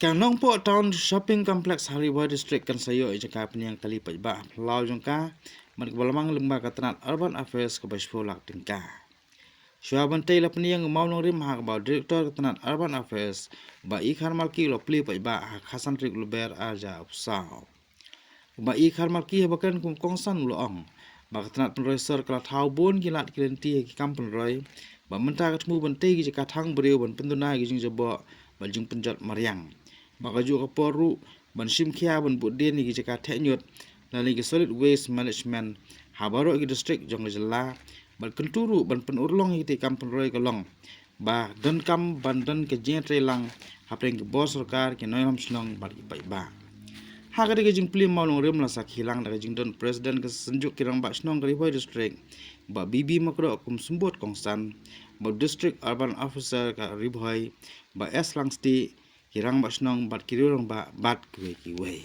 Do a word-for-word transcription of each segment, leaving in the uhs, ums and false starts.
Ka Nongpoh Town Shopping Complex ha Ri Bhoi District kan sa ïoh ïa ka jaka pynïeng kali paidbah ha phyllaw jong ka, bad kaba la mang lyngba ka tnat Urban Affairs kaba shiphew lak tyngka. Shuwa ban tei la pynïeng u Mawlongrim ha kaba u Director ka tnat Urban Affairs, Bah E Kharmalki, u la plie paidbah ha ka san tarik Lber arhajar arphew saw. Bah E Kharmalki haba kren kum u kongsan u la ong ba ka tnat pynroi sor ka la thaw bun ki lad ki lynti ha ki kam pynroi, ba mynta ka thmu ban tei ki jaka thang briew ban pynduna ki jingjaboh bad jingpynjot mariang, ba kajuh ka por ruh ban shim khia ban buh dien ïa ki jaka theh ñiut lane ki solid waste management ha baroh ki district jong ka jylla, bad kyntu ruh ban pynurlong ïa kitei ki kam pynroi ka long ba donkam ban don ka jingïatreilang hapdeng ki bor sorkar, ki nongïalam shnong bad ki paidbah. Ha katei ka jingplie, Mawlongrim la sakhi lang da ka jingdon President ka Synjuk ki Rangbah Shnong ka Ri Bhoi District, Bah B B Makroh, kum u symbud kongsan, bad u District Urban Officer ka Ri Bhoi, Bah S Langstieh, ki Rangbah Shnong bad ki riew rangbah bad kiwei kiwei.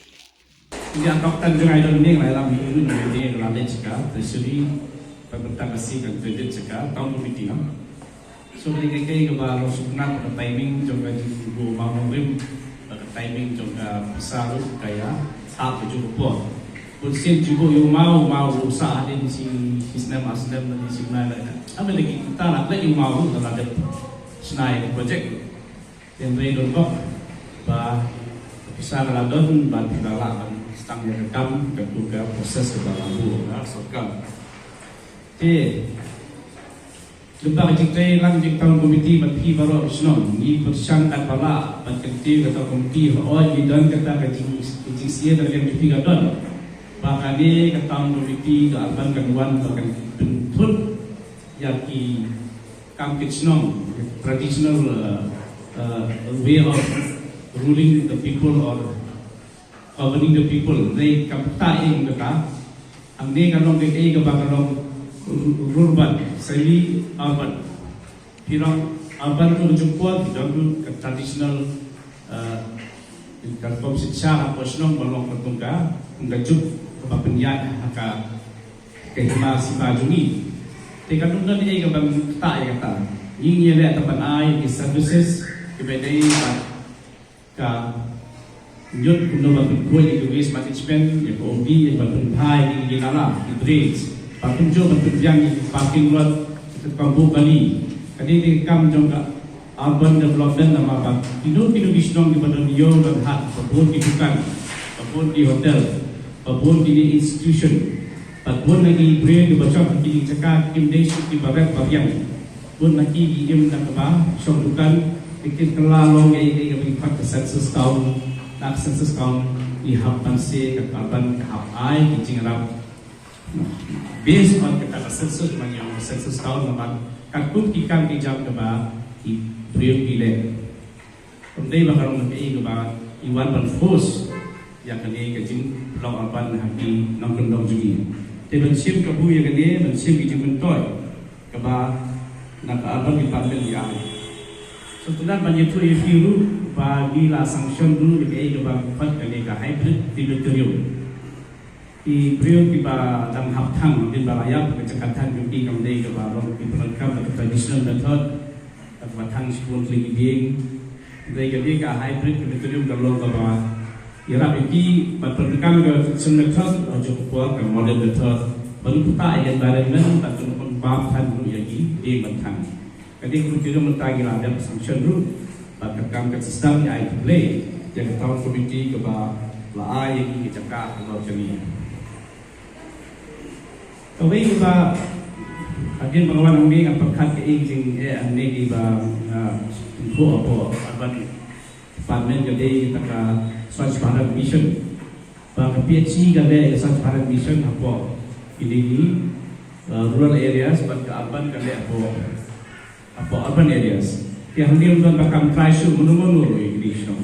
Ïa, ka kyrteng jong nga i don Ning, la ïalam hi Ning, Ning la leit sha ka Treasury, bad mynta ka sngi kan graduate sha ka Town Committee, no? So, ka dei kaei kaba long sngewtynnat, ka timing jong ka jingbuh u Mawlongrim bad ka timing jong ka pisa ruh ka ïa, ha kajuh ka por. Bun sien jingbuh ïa u maw, u maw u sah hadien shi, shi snem, ar snem, hadien shi bnai, la ka. Haba dei kita la leit ïa u maw ruh la dep shna ïa ka project. Te hynrei don bok ba ka pisa ka la don, ba phi la lah ban sdang ïa ka kam, katkum ka process kaba la buh na sorkar. Te lyngba ka jingtreilang jong ka Town Committee bad phi baroh ki shnong, ngi pyrshang katba lah ban kyntiew ïa ka Town Committee, hooid ngi don kata ka jing, ka jingsngew na ka liang jong phi ka don ba kane ka Town Committee ka Urban kan wan ba kan pynthut ïa ki kam ki shnong, traditional, uh, uh, way of ruling the people or governing the people. Dei kam ta ing kata. Hangne ka long kaei kaba ka long ru-, urban, semi urban. Phi long urban ruh jingpot, phi don ruh ka traditional, uh, ka rukom shiksha hapoh shnong ba long katkum ka, kum ka juk kaba pynïaid ha ka, ka hima sima jong ngi. Te ka don don ei kaba kata ïa kata. Ngi ngi leh tang ban ai ki services kiba dei ba ka ñiut kumno ban pynkhuid ïa ka waste management, ïa ka O B, ïa ka ban pynphai ïa ki nala, ki drains, ban pynjot ban pynbiang ïa ka parking lot, ïa ka kam buh kali. Ka dei ka kam jong ka urban development namar ba kino kino ki shnong kiba don ïew don hat, ba bun ki dukan, ba bun ki hotel, ba bun ki institution, bad bun na ki briew kiba shong ha kine ki jaka kim dei shuh kiba rep ba biang. Bun na ki ki im na kaba shong dukan, te kin kylla long ïa ïa kaba ki khot ka census town. Na ka census town ngi hap ban se ka urban ka hap ai ki jingïarap based on kata ka census, ban ïa ong census town namar katkum ki kam ki jam kaba ki briew ki leh. Kam dei ba ka long kaei kaba i wan ban force ïa kane ka jinglong urban ha ki nongkyndong jong ngi. Te ban shim kabu ïa kane, ban shim ki jingmyntoi kaba na ka urban department ïa. Sngewtynnat ban ïathuh ïa phi ruh ba ngi la sanction ruh ïa kaei kaba ki khot kane ka hybrid crematorium. Ki briew kiba dang hap thang, hadien ba la ïap ka jaka thang jong ki kam dei kaba long ki pyndonkam da ka traditional method, kaba thang shibun tylli ki dieng. Hynrei ka dei ka hybrid crematorium ka long kaba ïarap ïa ki ban pyndonkam ka traditional method, ha kajuh ka por ka modern method. Ban pynta ïa ka environment, ban pynbam than ruh ïa ki dieng ban thang. Ka dei ka crematorium mynta ngi la dep sanction ruh. Bad ka kam ka system ngi ai khublei ïa ka town committee kaba la ai ïa ki ka jaka halor kane. Kawei kaba hadien ba nga wan hangne nga pyrkhat kaei ka jingeh hangne kiba nga pynkhot hapoh urban department ka dei kata ka Swachh Bharat Mission. Ba ka P H E ka leh ïa ka Swachh Bharat Mission hapoh kine ki, uh, rural areas, bad ka urban ka leh hapoh, hapoh urban areas. Te hangne ym don ba kam trai shuh mano mano ruh ïa kine ki shnong.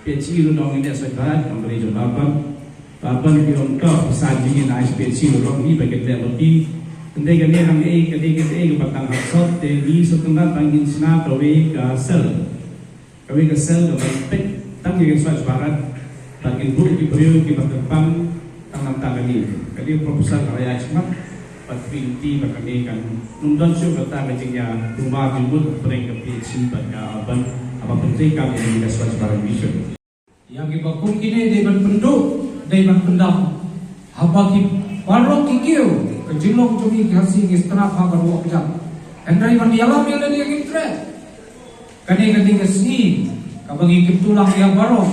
P H E ruh ngi ong ngi leh Swachh Bharat, kam leh jong urban. Urban ki ong to pisa jong ngi na P H E ruh ong ngi ba kin leh ba ki. Hynrei kane hangne ka dei ka dei kaba tang ha sot, te ngi sngewtynnat ba ngin shna kawei ka cell. Kawei ka cell kaba peit tang ïa ka Swachh Bharat, ba kin buh ki briew kiba kyrpang tang namar kane. Ka dei ka proposal kaba ïa shmat. Bad twenty bad kane kan ym don shuh kata ka jingïa pynmar jingmut hapdeng ka P H C bad ka urban haba pyntreikam ïa ka Swachh Bharat Mission. Ïa kiba kum kine dei ban pynduh, dei ban pyndam. Haba ki paralok ki kiew, ka jinglong jong ngi ki Khasi ngi sngewtynnat ha ka ruh ka jam. Hynrei ban ïalam ïa lade ngim treh. Kane ka dei ka sngi kaba ngi kyntu lang ïa baroh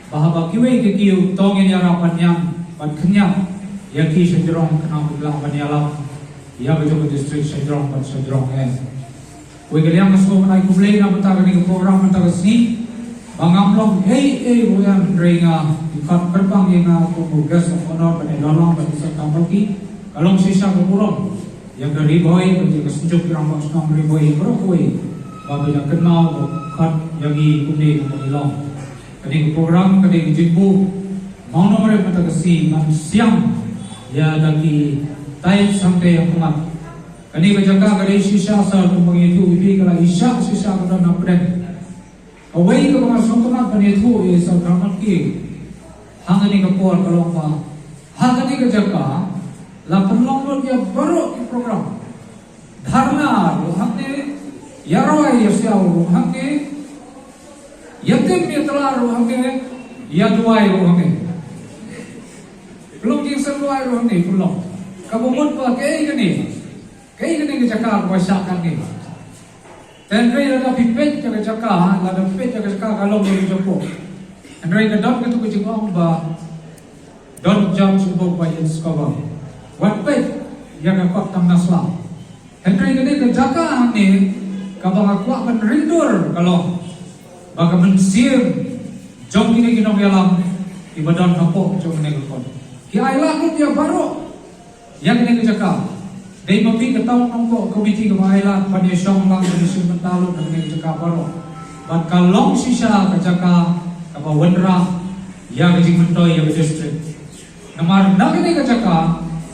ba haba kiwei ki kiew to ngin ïarap ban ñiam ban kynñiap ïa ki sha jrong khnang ba ki lah ban ïalam ïa ka jong ka district sha jrong bad sha jrong eh. Wei ka liang nga sngewbha ban ai khublei na bynta kane ka program mynta ka sngi ba ngam long ei ei ruh em hynrei nga, ki khot kyrpang ïa nga kum u guest of honor ban ïadon lang bad i Sir Tangbalki. Ka long shisha ka burom ïa ka Ri Bhoi bad ïa ka Synjuk ki Rangbah Shnong Ri Bhoi baroh kawei ba ba ïa kynmaw ba khot ïa ngi kumne kumba ngi long. Kane ka program ka dei ka jingbuh mawnongrim mynta ka sngi ban siang ïa da ki tai sangtai ha khmat. Kane ka jaka ka dei shisha sa kumba ngi ïathuh ïa phi ka la i shah shisha ka don hapdeng. Kawei kaba nga sngewtynnat ban ïathuh ïa i Sir Tangbalki ha kane ka por ka long ba ha kane ka jaka la pynlong lut ïa baroh ki program. Dharna ruh hangne, ïa rwai ïa siaw ruh hangne, ïa tim ïa tla ruh hangne, ïa duwai ruh hangne. Pynlong jingsynduwai ruh hangne pynlong. Kaba mut ba kaei kane, kaei kane ka jaka kaba shah katne. Te hynrei lada phi peit ïa ka jaka, lada phi peit ïa ka jaka ka long ka jaka. Hynrei ka don katu ka jingong ba don't judge a book by its cover. Wat peit ïa ka kot tang na sla. Hynrei kane ka jaka hangne kaba nga kwah ban ringdur ka long ba ka mynsiem jong kine ki nongïalam kiba don hapoh jong kane ka kot ki ailad lut ïa baroh. Ïa kane ka jaka dei ma phi ka Town Nongpoh Committee kaba ailad ban ïashong lang ban ïashim bynta lut na kane ka jaka baroh. Bad ka long shisha ka jaka kaba wanrah ïa ka jingmyntoi ïa ka district. Namar na kane ka jaka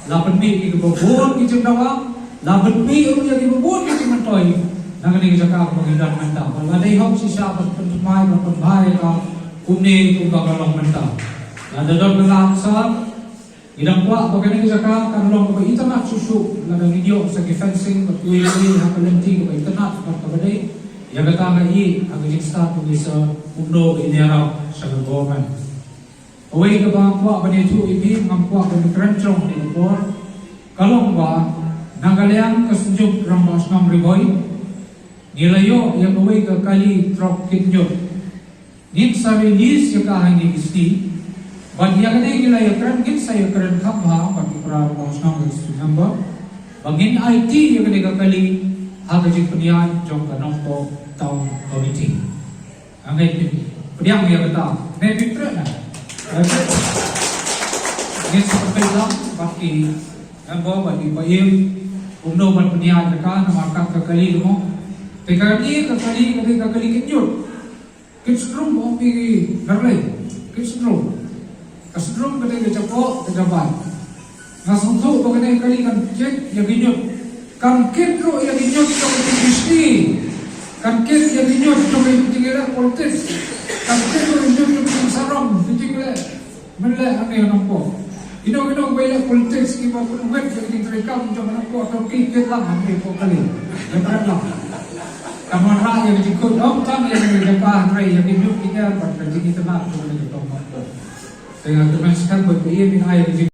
la pynmih ïa kiba bun ki jingdawa, la pynmih ruh ïa kiba bun ki jingmyntoi na kane ka jaka kaba ngi don mynta. Bad la dei hok shisha ban pynthymmai ban pynbha ïa ka kumne kumba ka long mynta. Lada don ka answer, ngi dang kwah ba kane ka jaka kan long kaba itynnad shuh shuh lada ngin ïoh sa ki fencing bad kiwei kiwei ha ka lynti kaba itynnad bad kaba dei. Ïa kata nga ïohi ha ka jingstad ba ngi sa kumno ba ngin ïarap sha ka government. Kawei kaba nga kwah ban ïathuh ïa phi, ngam kwah ban kren jrong ha kane ka por, ka long ba na ka liang ka Synjuk Rangbah Shnong Ri Bhoi ngi la ïoh ïa kawei ka kali trok kit ñiut. Ngin sa release ïa ka ha kine ki sngi. Bad ïa kane ngi la ïakren, ngin sa ïakren kham bha bad ki para rangbah shnong, district member ba ngin aiti ïa kane ka kali ha ka jingpynïaid jong ka Nongpoh Town Committee. Nga ngeit phin pdiang ïa kata. Ne phi treh na? Ngin sa pynbeit lang bad ki member bad ki paid kumno ban pynïaid ïa ka, namar kat ka kali mo. Te kane ka kali, kane ka kali kit ñiut. Kit syndrome ba ong ki ngarlei. Kit syndrome. Ka syndrome ka dei ka japoh ka jabai. Nga sngewthuh ba kane ka kali kan kit ïa ki ñiut. Kan kit ruh ïa ki ñiut jong ka jingkishti. Kan kit ïa ki ñiut jong ka jingïaleh politics. Kan kit ruh ïa ki ñiut jong ka jingsarong, ka jingïaleh mynleh hangne ha Nongpoh. Kino kino kiba ïaleh politics kiba pynwit ïa ka jingtrei kam jong ka Nongpoh, to ki kit lang hangne hapoh kali. Ïa pynlong. Kan wanrah ïa ka jingkhuid ym tang ïa ka jaka hynrei ïa ka jingkit bad ka jingitynnad jong ka Nongpoh. Te nga kyrmen skhem ba phi ïa min ai ïa ka jing